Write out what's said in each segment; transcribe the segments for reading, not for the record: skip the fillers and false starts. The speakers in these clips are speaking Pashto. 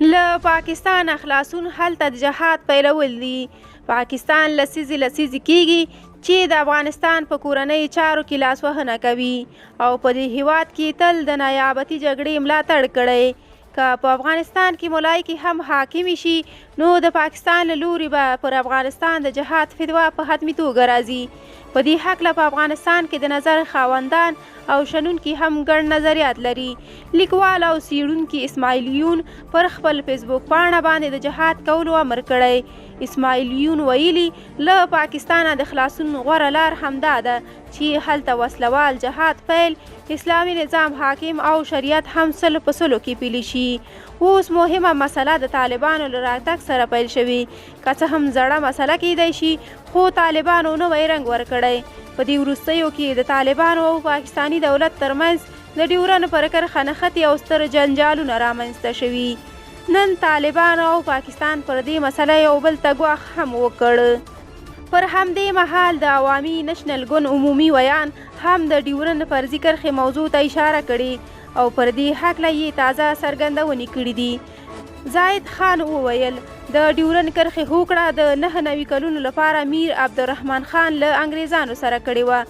له پاکستانه خلاصون هلته د جهاد پیلول دي. پاکستان لسیزې لسیزې کیږي چې د افغانستان په کورنیو چارو کې لاسوهنه کوي او په دې هیواد کې تل د نیابتي جګړې ملاتړ کړی. که په افغانستان کې ملایکې هم حاکمې شي نو د پاکستان له لوري به پر افغانستان د جهاد فتوا په حتمي توګه راځي. په دې هکله په افغانستان کې د نظر خاوندان او شنونکي هم ګڼ نظریات لري. لیکوال او څیړونکي اسماعیل یون پر خپل فیسبوک پاڼه باندې د جهاد کولو امر کړی. اسماعیل یون ویلي، له پاکستانه د خلاصون غوره لار همدا ده چې هلته وسله وال جهاد پیل، اسلامي نظام حاکم او شریعت هم سل په سلو کې پلي شي. اوس مهمه مسله د طالبانو له راتګ سره پیل شوې. که څه هم زړه مسله کیدای شي، خو طالبانو نوی رنګ ورکړی. په دې وروستیو کې د طالبانو او پاکستاني دولت ترمنځ د ډیورن پر کرښه نښتې او ستر جنجالونه رامنځته شوي. نن طالبانو او پاکستان پر دې مسله یو بل ته ګواښ هم وکړ. پر همدې مهال د عوامي نشنل ګوند عمومي ویاند هم د ډیورن فرضي کرښې موضوع ته اشاره کړې او پر دې هکله یې تازه څرګندونې کړې دي. زاهد خان وویل، د ډیورن کرښې هوکړه د 99 کلونو لپاره میر عبدالرحمن خان له انګریزانو سره کړې وه.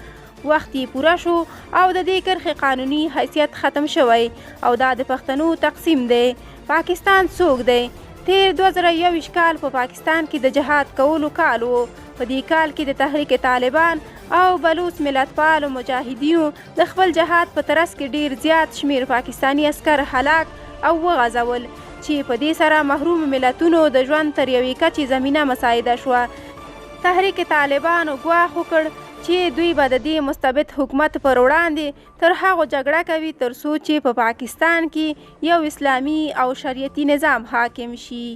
وخت یې پوره شو او د دې کرښې قانوني حیثیت ختم شوی او دا د پښتنو تقسیم دی. پاکستان څوک دی؟ تیر 2021 کال په پاکستان کې د جهاد کولو کال و. په دې کال کې د تحریک طالبان او بلوڅ ملتپالو مجاهدینو د خپل جهاد په ترڅ کې ډیر زیات شمیر پاکستاني عسکر هلاک او وغځول چې په دې سره محرومو ملتونو د ژوند تر یوې کچې زمینه مساعده شوه. تحریک طالبانو ګواښ وکړ چې دوی به د دې مستبد حکومت پر وړاندې تر هغو جګړه کوي تر څو چې په پاکستان کې یو اسلامي او شریعتي نظام حاکم شي.